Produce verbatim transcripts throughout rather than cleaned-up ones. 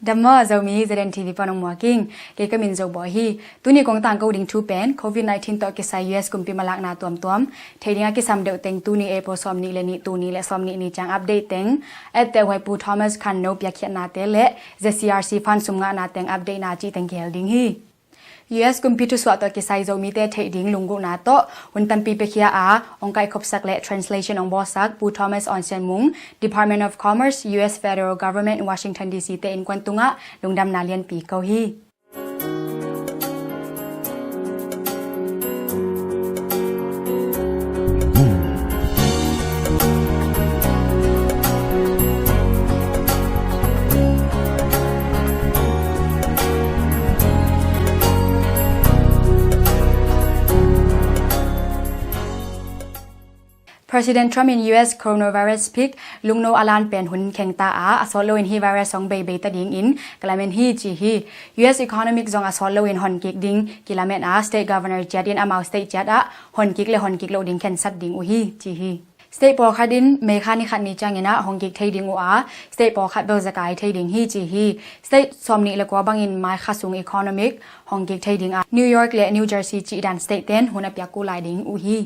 Dam maw Zomi, Z N T V pan ong muak ing. Kei ka min Zo Bawi hi. Tuni kong tangko ding thu pen COVID nineteen tawh kisai U S kumpi malakna tuamtuam theih ding a kisam deuh teng tuni April sawmnih le nih, tuni le sawmnih ni ciang update teng, etteh huai Pu Thomas Khan No piakkhiatnate le Z C R C fund sum ngahna teng update na cih teng kihel ding hi. U S kumpi thusuah tawh kisai Zomite theih ding lunggulhna tawh hun tampi piakhia a, ong kaihkhopsak le translation ong bawlsak Pu Thomas Aung Sian Mung, Department of Commerce, U S Federal Government, Washington D C te innkuan tungah lungdamna lianpi ko hi. President Trump in U S coronavirus phik lungno a lan pen hun kheng ta a, a sawt loin hih virus hong beibei ta dingin ka lamen hi ci hi. U S economic zong a sawt loin honkik ding kilamen a, state governor ciat in amau state ciat ah honkik le honkik loh ding khensat ding uh hi ci hi. State pawlkhat in May kha ni khat ni ciangin ah honkik thei ding uh a, state pawlkhat bel zakai thei ding hi ci hi. State sawmnih le kua bangin May kha sung economic honkik thei ding a, New York le New Jersey cih dan state ten hun a piak uh lai ding uh hi.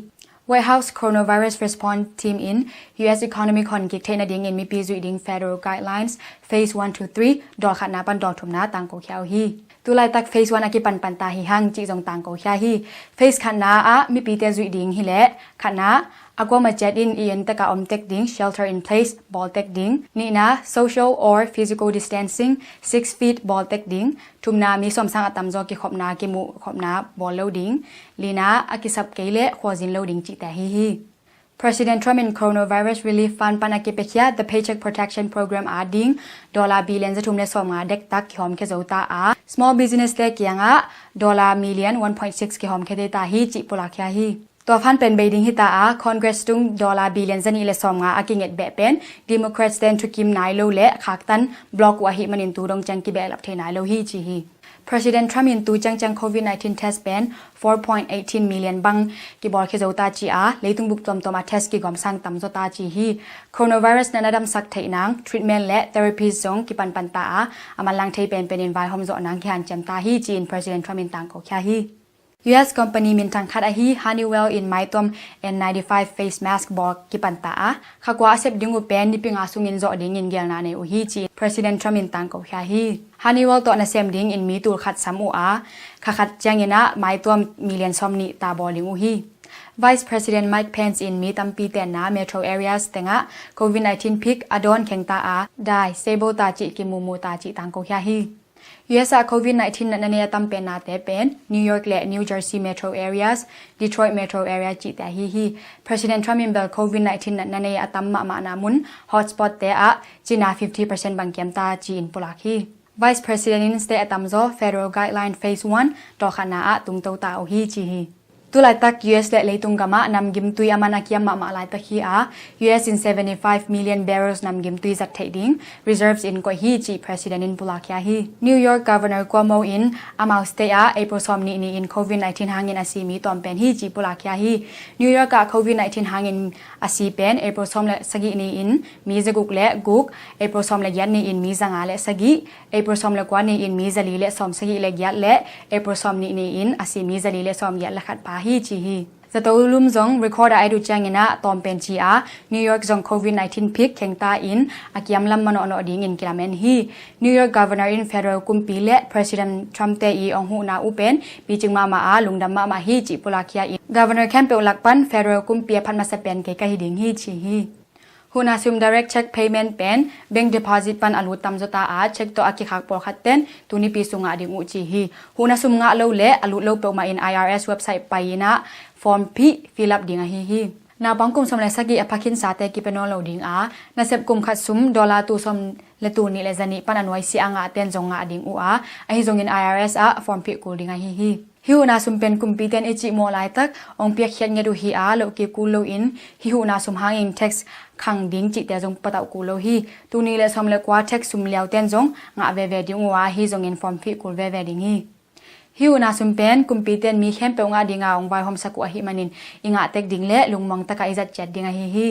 White House Coronavirus Response Team in U S economic honkik theih nadingin mipi zuih ding federal guidelines phase one to three, dawl khatna pan dawl thumna tangko khia uh hi. Tulaitak phase one a kipanpan ta hi hang cih zong tangko khia hi. Phase khatna ah mipite zuih ding hileh, khatna, a kuama ciat in i inntek a om tek ding, shelter in place bawl tek ding. Nihna, social or physical distancing six feet bawl tek ding. Thumna, mi sawmsang a tamzaw kikhopna, kimuh khopna bawl lo ding. Lina, a kisap kei le khualzin lo ding cihte hi hi. President Trump in Coronavirus Relief Fund pan a kipiakhia The Paycheck Protection Program a ding dollar billion zathum le sawmnga dektak kihawmkhia zo ta a, small business te kiangah dollar million one point six kihawmkhia thei ta hi cih pulak khia hi. Tua fund pen bei ding hi ta a, Congress tung dollar billion zanih le sawmnga a kinget beh pen Democrats ten thukim nai lo le khaktan block uh ahih manin tu dong ciang kibehlap thei nai lo hi ci hi. President Trump in tu ciangciang COVID nineteen test pen four point eighteen million bang kibawlkhia zo ta ci a, leitung bup tuamtuam a test kigawm sang tamzaw ta ci hi. Coronavirus natna damsak theih nang treatment le therapies zong kipanpan ta a, a manlang thei penpen in vaihawm zawh nang kihanciam ta hi ci-in President Trump in tangko khia hi. U S company minthang khat ahi Honeywell in maituam N ninety-five face mask bawl kipan ta a, kha kua a sep ding uh pen nipi nga sungin zawh dingin gelna nei uh hi ci-in President Trump in tangko khia hi. Honeywell tawh nasem dingin mi tul khat sam uh a, kha khat ciangin ah maituam million sawmnih ta bawl ding uh hi. Vice President Mike Pence in mi tampi tenna metro areas tengah COVID nineteen phik a dawn kheng ta a, dai, stable ta cih, kimumu ta cih tangko khia hi. U S ah COVID nineteen natna nei a tam pen nate pen New York le New Jersey metro areas, Detroit metro area cihte ahi hi. President Trump in bel COVID nineteen natna nei a tam mahmahna mun hotspot te ah cina fifty percent bang kiam ta ci-in pulak hi. Vice President in state a tamzaw federal guideline phase one tawlkhatna ah tungto ta uh hi ci hi. Tulaitak U S le leitung gamah namgimtui a man a kiam mahmah laitak hi a, U S in seventy-five million barrels namgimtui zat theih ding reserves in koih hi cih President in pulak khia hi. New York Governor Cuomo in amau state ah April sawmnih ni-in COVID nineteen hangin a si mi tawm pen hi cih pulak khia hi. New York ah COVID nineteen hangin a si pen April sawm le sagih ni-in mi zaguk le guk, April sawm le giat ni-in mi zanga le sagih, April sawm le kua ni-in mi zali le sawm sagih le giat le April sawm nih ni-in a si mi zali le sawm giat le khat pa hi ci hi. Zato lum zong record a et uh ciangin ah tawm pen ci a, New York zong COVID nineteen phik kheng ta in a kiam lam manawhnawh dingin kilamen hi. New York Governor in federal kumpi le President Trump te i ong huhna uh pen picing mahmah a, lungdam mahmah hi cih pulak khia in, Governor khempeuh lak pan federal kumpi a phat masa pen kei ka hi ding hi ci hi. Huhna sum direct check payment pen bank deposit pan a lut tamzaw ta a, check tawh a kikhak pawlkhat ten tunipi sung ngah ding uh ci hi. Huhna sum ngah lo le a lut lo peuhmah in I R S website pai in ah form phih fill up ding ahi hi. Naupang kum sawm le sagih a phakhinsate kipia nawn lo ding a, nasep kum khat sum dollar tul sawm le tul nih le zanih pan a nuaisia a ngah ten zong ngah ding uh a, ahi zongin I R S ah form phih kul ding ahi hi. Hih huhna sum pen kumpiten i cihmawh laitak ong piakkhiat ngiat uh hi a, lohkik kul loin hih huhna sum hangin tax khang ding cihte zong patauh kul lo hi. Tul nih le sawm le kua tax sum liaute'n zong ngah veve ding uh a, ahi zongin form phih kul veve ding hi. Hih huhna sum pen kumpiten mi khempeuh ngah dinga ong vaihawmsak uh ahih manin i ngah tek ding le lungmuang takah i zat ciat ding ahi hi.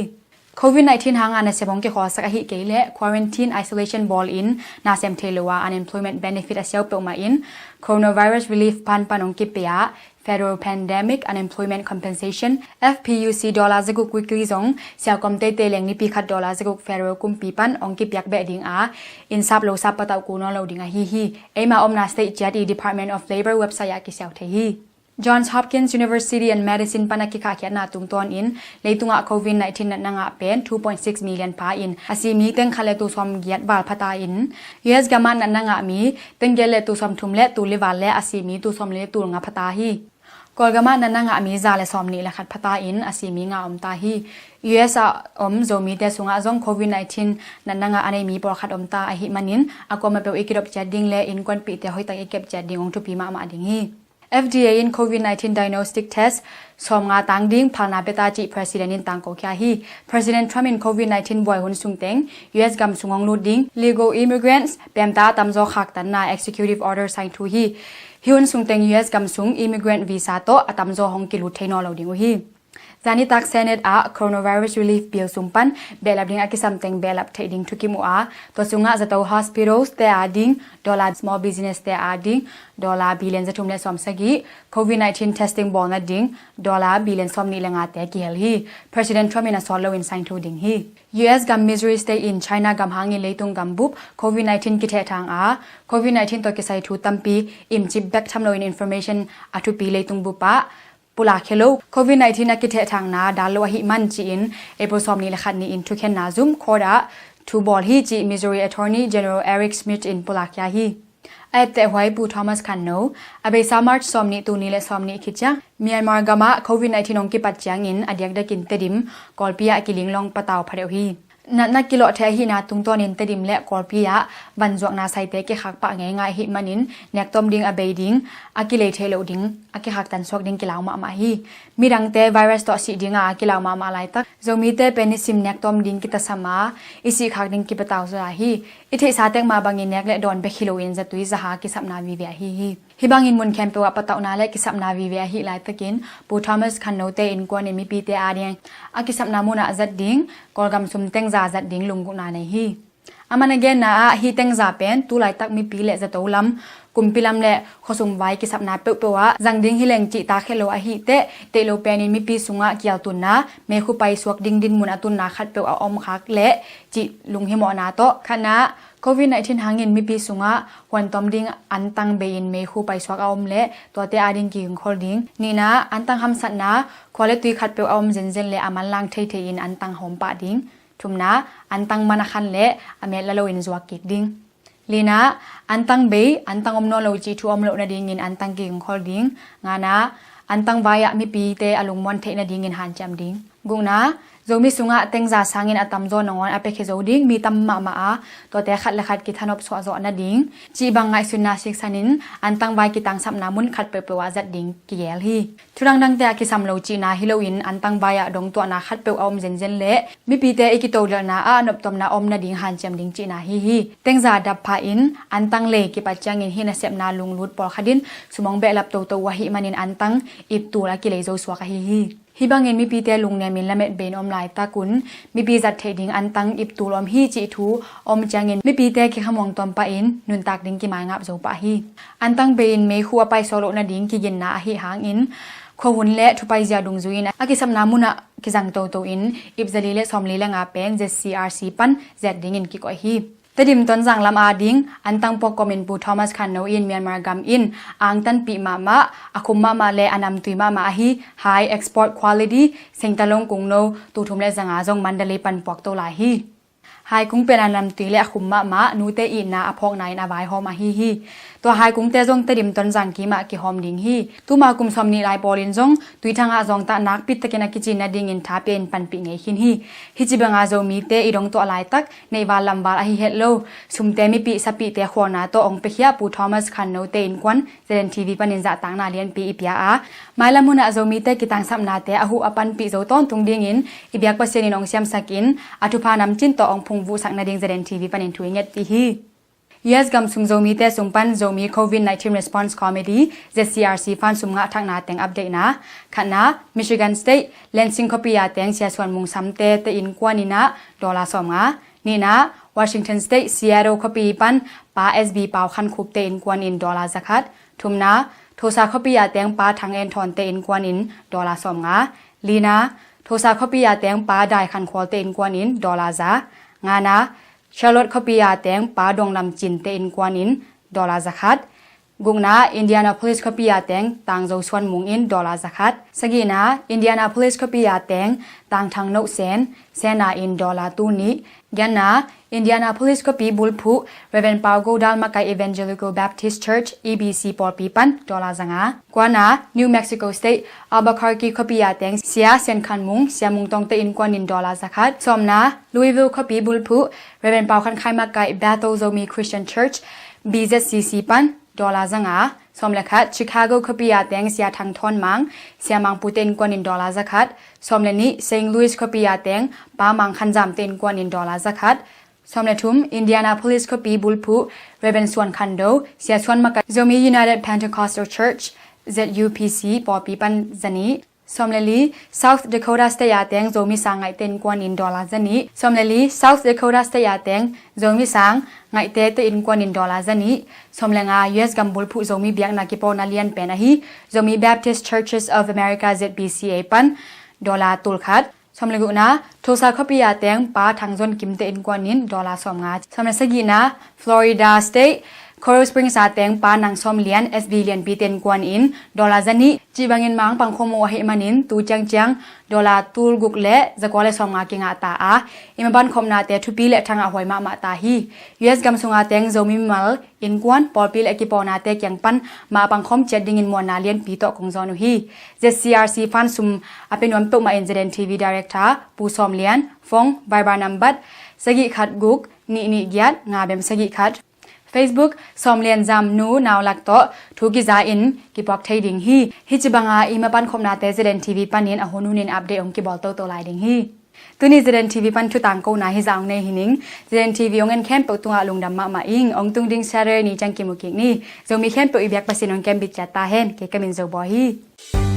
Covid nineteen hanga nasep hong kikhawlsak ahi kei leh quarantine isolation bawlin nasem thei lo a unemployment benefit a siau peuhmah in Coronavirus Relief Fund pan hong kipia Federal Pandemic Unemployment Compensation, F P U C, dollar zaguk weekly zong siakom teitei leng nipi khat dollar zaguk federal kumpi pan hong kipiak beh ding a, inn sap lo sap patauh kul nawn lo ding ahi hi. Eima omna state ciat i Department of Labor website ah kisiau thei hi. Johns Hopkins University and Medicine pan a kikhahkhiatna tungtawnin leitungah Covid nineteen natna ngah pen two point six million pha in a si mi teng khat le tul sawm giat val phata in U S gamah natna ngah mi teng giat le tul sawm thum le tul li val le a si mi tul sawm li le tul nga phata hi. Kawlgamah natna ngah mi za le sawm nih le khat phata in a si mi nga om ta hi. U S a om Zomite sungah zong Covid nineteen natna ngah a nei mi pawlkhat om ta ahi manin a kuama peuh i kidop ciat ding le innkuanpihte hoihtak i kep ciat ding hong thupi mahmah ding hi. F D A in Covid nineteen diagnostic test sawm nga tang ding phalna pia ta cih President in tangko khia hi. President Trump in Covid nineteen buai hun sungteng U S gam sung hong lut ding legal immigrants pemta a tamzaw khaktanna executive order sign thu hi. Hi hun sungteng U S gam sung immigrant visa tawh a tamzaw hong kilut thei nawn lo ding uh hi. Zanitak Senate ah Coronavirus Relief Bill sung pan behlap ding a kisamteng behlap theih ding thukim uh a, tua sungah zato hospitals te a ding dollar, small business te a ding dollar billion zathum le sawm sagih, Covid nineteen testing bawl nading dollar billion sawm nih le nga te kihel hi. President Trump in a sawt loin sign thu ding hi. U S gam Missouri State in China gam hangin leitung gambup Covid nineteen kithehthang a, Covid nineteen tawh kisai thu tampi imcip bek tham loin information a thupi leitung bup ah pulak khia lo Covid nineteen a kithehthangna dal lo ahi man ci-in April sawm nih le khat ni-in thukhenna zum court ah thu bawl hi ci Missouri Attorney General Eric Schmitt in pulak khia hi. A etteh huai Pu Thomas Khanno a beisa March sawm nih, tul nih le sawm nih khit ciang Myanmar gamah Covid nineteen hong kipat ciangin a diakdakin Tedim Kawlpi ah kilinglawng patau phadeuh hi. Natna kilawh thei ahihna tungtawnin Tedim le Kawlpi ah vanzuakna saite kikhak pah ngeingai ahih manin nektawm ding a bei ding a kilei theih loh ding a kikhaktan suak ding kilau mahmah hi. Midangte virus tawh sih dinga a kilau mahmah laitak Zomite pen i sim nektawm ding kitasam a i sihkhak ding kipatau zaw hi. I theihsa tek mah bangin nek le dawn bek hi loin zatui zaha kisapna vive ahi hi. Hih bangin mun khempeuh ah patauhna le kisapna vive ahih laitakin Pu Thomas Khanno te innkuan in mipite ading a kisapna munah zat ding Kawlgam sum tengza zat ding lunggulhna nei hi. Aman a genna ah hih tengza pen tulaitak mipi le zato lam, kumpi lam le khuasum vai kisapna peuhpeuh ah zang ding hi leng cih takhia lo ahih teh, deih lo penin mipi sungah kialtunna, meikhu paisuak ding dinmun a tunna khatpeuh a omkhak leh cih lunghimawhna tawh khatna Covid nineteen hangin mipi sungah huantawm ding antang bei-in meikhu paisuak a om leh tuate ading kigingkhol ding. Nihna, antang hamsatna, khua le tui khatpeuh a om zenzen le a manlang theithei in antang hawm pah ding. Thumna, antang man a khan le a met la loin zuak kik ding. Lina, antang bei, antang om nawn lo cih thu om loh nadingin antang kigingkhol ding. Ngana, antang vai-ah mipite a lungmuan theih nadingin hanciam ding. Gukna, Zomi sungah tengza sangin a tamzaw nangawn a piakhia zo ding mi tam mahmah a, tuate khat le khat kithanop suahzawh nading cih bang ngaihsutna siksanin antang vai kitangsapna mun khat peuhpeuh ah zat ding kigel hi. Thu dangdangte a kisam lo cihna hi loin antang vai-ah dongtuahna khatpeuh a om zenzen le mipite i kitodalna ah a noptomna om nading hanciam ding cihna hi hi. Tengza dap phahin antang lei kipat ciangin hih nasepna lunglut pawlkhat in sum hong behlap toto uh ahih manin antang iptul a kilei zo suak ahi hi. Hih bangin mipite lungnemin lamet bei in om laitakun mipi zat theih ding antang iptul om hi cih thu om ciangin mipite kikhamuang tawm pahin nuntak ding kimaingap zo pah hi. Antang bei-in meikhu a paisuak loh nading kiginna ahi hangin khuahun le thupaizia dungzui-in a kisapna munah kizang toto in ipzali le sawmli le nga pen Z C R C pan zet dingin kikoih hi. Tedim Tonzang lam ading antang puak komin Pu Thomas Khanno in Myanmar gam in angtanpih mahmah, a khum mahmah le a namtui mahmah ahi high export quality Sengtalong kungno tul thum le zanga zong Mandalay pan puakto lai hi. Haikung pen a namtui le a khum mahmah, nute itna a phawkna in a vaihawm ahi hi. Tua haikungte zong Tedim Tonzang kimah kihawm ding hi. Tuma kum sawmnih lai pawlin zong Tuithangah zawngtah nakpitakin a kicin nadingin tha pia-in panpih ngei khin hi. Hih ci banga Zomite i dongtuah laitak neihval lamval ahi het lo sumte mipih sapihte khualna tawh hong piakhia Pu Thomas Khanno te innkuan Z N T V panin zahtakna lianpi i pia a, mailam hunah Zomite kitangsapnate a huh a panpih zo tawntung dingin i biak Pasian in hong siamsakin a thupha namcin tawh hong phungvuhsak nading Z N T V panin thu i ngetpih hi. U S gam sung Zomite sung pan Zomi Covid nineteen Response Committee, Z C R C fund sum ngah thakna teng update na. Khatna, Michigan State, Lansing khuapi a teng Sia Suan Mung Samte te innkuan in ah dollar sawm nga. Nihna, Washington State, Seattle khuapi pan Pa S B Pau Khan Khup te innkuan in dollar za khat. Thumna, Tulsa khuapi a teng Pa Thang En Thawn te innkuan in dollar sawm nga. Lina, Tulsa khuapi a teng Pa Dai Khan Khual te innkuan in dollar za. Ngana, Charlotte khuapi a teng Pa Dong Lam Cin te innkuan in dollar za khat. Gukna, Indianapolis khuapi a teng Tang Zo Suan Mung in dollar za khat. Sagihna, Indianapolis khuapi a teng Tang Thang No Sen, Sena in dollar tul nih. Gianna, Indianapolis khuapi bulphuh Reverend Pau Go Dal Makai Evangelical Baptist Church, E B C pawlpi pan dollar za nga. Kuana, New Mexico State, Albuquerque khuapi a teng Sia Sian Khan Mung, Sia Mung Tong te innkuan in dollar za khat. Sawmna, Louisville khuapi bulphuh Reverend Pau Khan Khai Makai Bethel Zomi Christian Church, B Z C C pan dollar za nga. Sawm le khat, Chicago khuapi a teng Sia Thang Thawn Mang, Sia Mang Pu te innkuan in dollar za khat. Sawm le nih, Saint Louis khuapi a teng Pa Mang Khan Zam te innkuan in dollar za khat. Sawm le thum, Indianapolis khuapi bulphuh Reverend Suan Khan Do, Sia Suan Makai Zomi United Pentecostal Church, Z U P C pawlpi pan za nih. Sawm le li, South Dakota State a teng Zomi Sang Ngaihte innkuan in dollar za nih. Sawm le li, South Dakota State a teng Zomi Sang Ngaihte te innkuan in dollar za nih. Sawm le nga, U S gam bulphuh Zomi biakna kipawlna lian pen ahi Zomi Baptist Churches of America, Z B C A pan dollar tul khat. Sawm le gukna, Tulsa khuapi a teng Pa Thang Zon Kim te innkuan in dollar sawm nga. Sawm le sagihna, Florida State, Coral Springs a teng Pa Nang Sawm Lian, S B Lian Pi te innkuan in dollar za nih. Cih bangin mang pangkhawm uh ahih manin tu ciangciang dollar tul guk le zakua le sawm nga kingah ta a, i maban khopnate thupi le thangah huai mahmah ta hi. U S gam sunga teng Zomi mimal, innkuan, pawlpi le kipawlnate kiang pan mah pangkhawm ciat dingin muanna lianpi tawh kong zawn uh hi. Z C R C fund sum a pia nuam peuhmah in Z N T V Director Pu Sawm Lian, phone, Viber number sagih khat guk nih nih giat nga bem sagih khat. Facebook, Sawm Lian Zam Nu Nau Lak tawh thu kiza in kipuak thei ding hi. Hih ci banga i mapan khopnate Z N T V panin a hun hunin update hong kibawl toto lai ding hi. Tuni Z N T V pan thu tangkona hi zah hong nei hi ning. Z N T V hong en khempeuh tungah lungdam mahmah ing. Hong tung ding Saturday ni ciang kimu kik ni. Zomi khempeuh i biak Pasian hong kem bit ciat ta hen. Kei ka min Zo Bawi hi.